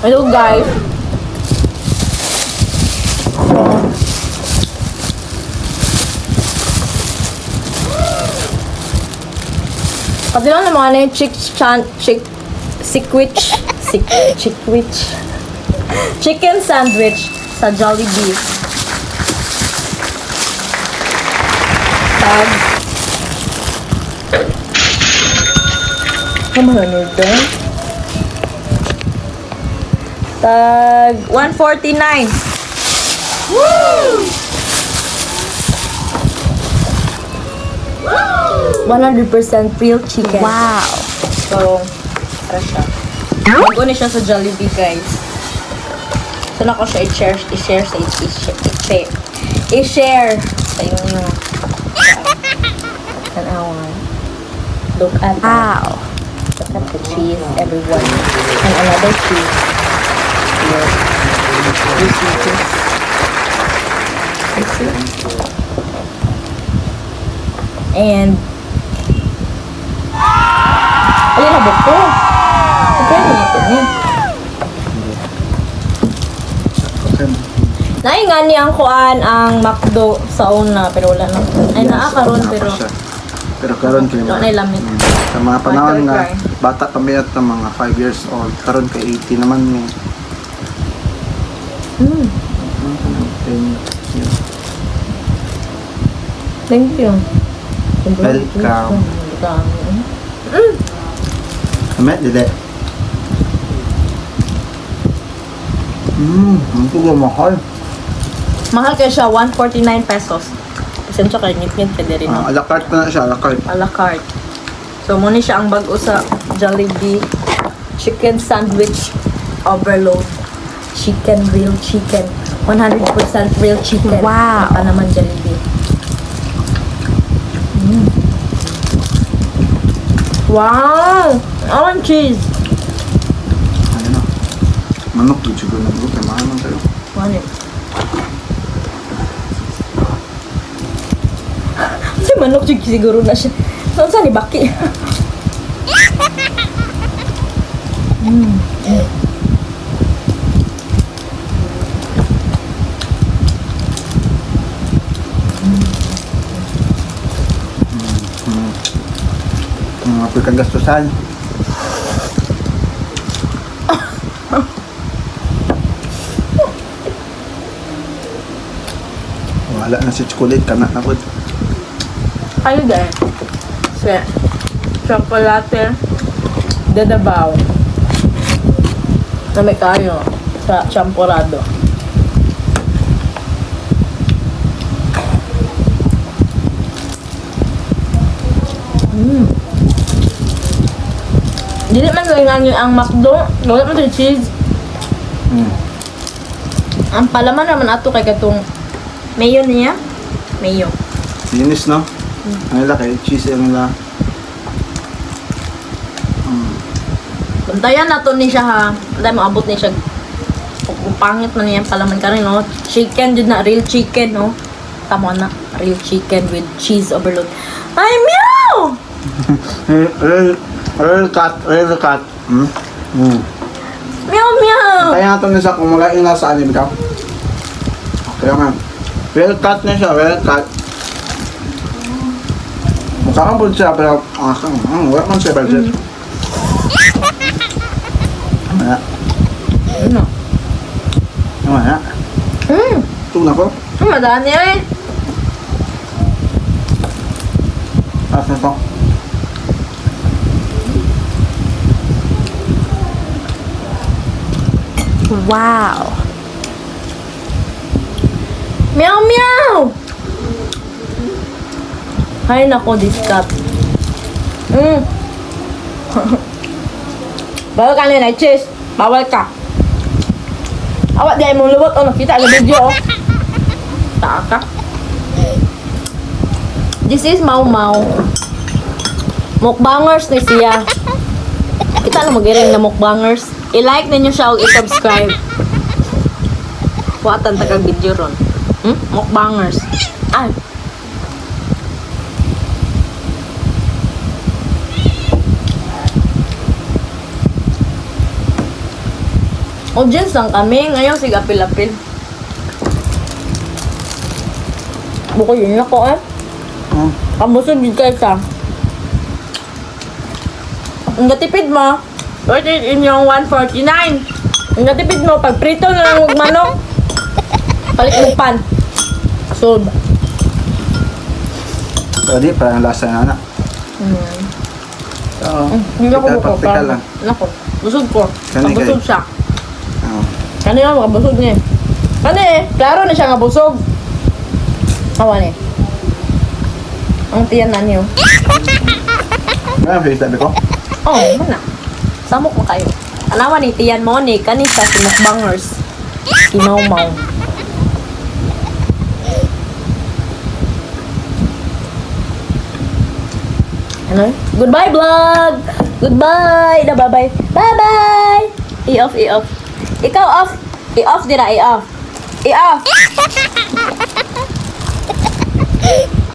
Hello, guys. Pati lang ng mga na yung chick chan chick sandwich sick chickwich chicken sandwich sa Jollibee. Tag. Ano nito? Tag 149. Woo! 100% real chicken. Wow. So, tara siya. Bago ni siya sa Jollibee, guys. So, nako siya i-share, i-share sa i-share, i-share, i-share sa inyo. Tanawan. Look at that. Wow. Look at the cheese, everyone. And another cheese. Here. You see this? You see? And ayun na buko. Okay na ito ni. Okay. Naingan ni ang kuan ang McDo sa una pero wala na. Ay naa karon pero Siya. Pero karon kay wala na lamit. Sa mga panahon Try, nga try. bata pa mi at mga 5 years old, karon kay 80 naman mi. Thank you. Thank you. Welcome. Ame, dili. Ang tugo mahal. Mahal kay siya 149 pesos. Pasensya kay ngit-ngit ka diri no. Ah, a la carte na siya, a la carte. A la carte. So, muna siya ang bago sa Jollibee Chicken Sandwich Overload. Chicken, real chicken. 100% real chicken. Wow. Baka naman Jollibee. Mm. Wow! I want cheese. Ano na? Manok gid siguro na bro, kay mahal man kayo. Ano yun? Si manok jud siguro na siya. Saan sa ni Baki? Mga pagkagastusan. Wala na si chocolate, kana na po. Kayo dahil. Sa chocolate de Davao. Na may kayo sa champorado. Mm. Dili man kay ang McDo, wala man to'y cheese. Ang palaman naman ato kay katong mayo niya. Mayo. Linis, no? Ang nila kay cheese ang nila. Bantayan na to ni siya ha. Dahil maabot ni siya. Kung pangit man niya ang palaman ka rin, no? Chicken, jud na. Real chicken, no? Tama na. Real chicken with cheese overload. Ay, meow! Real, real cut, real cut. Mm. Meow, meow! Kaya nga ito nisa kung magain na sa anim ka. Kaya nga. Real cut na siya, real cut. Mukha kang po siya, pero wala man siya budget. Wala. Ano? Wala. Ito na ko. Madaan niya eh. Tapos na ito. Wow. Meow, meow! Ay, nako, this cat. Bawal ka na cheese. Bawal ka. Awat di ay mong lubot. Oh, nakita ang video, oh. Taka ka. This is Mau Mau. Mukbangers ni siya. Kita na mag-iring na mukbangers. I-like ninyo siya o i-subscribe. Watan taga video ron. Hmm? Mukbangers. Ay. Audience lang kami. Ngayon, sige, apil-apil. Buko yun ako eh. Kabusog yun kayo siya. Ang natipid mo, worth it in yung 149. Ang natipid mo, pag prito na lang huwag manok, palit mo pan. Sold. So, di, parang lasa na na. So, Hindi ako practical, buko. practical lang. Nako, busog ko. Kani kay- Kabusog siya. Oo. Ano yun, makabusog niya eh. Ano eh, klaro na siya nga busog. Awan eh. Ang tiyan na niyo. Ano yung sabi ko? Oh, mana. Samok mo kayo. Alawan ni Tiyan Monique, kani siya si Mukbangers. Si Mau Mau. Ano? Goodbye, vlog! Goodbye! Na bye-bye. Bye-bye! I-off, i-off. Ikaw off. I-off dira, i-off. I-off.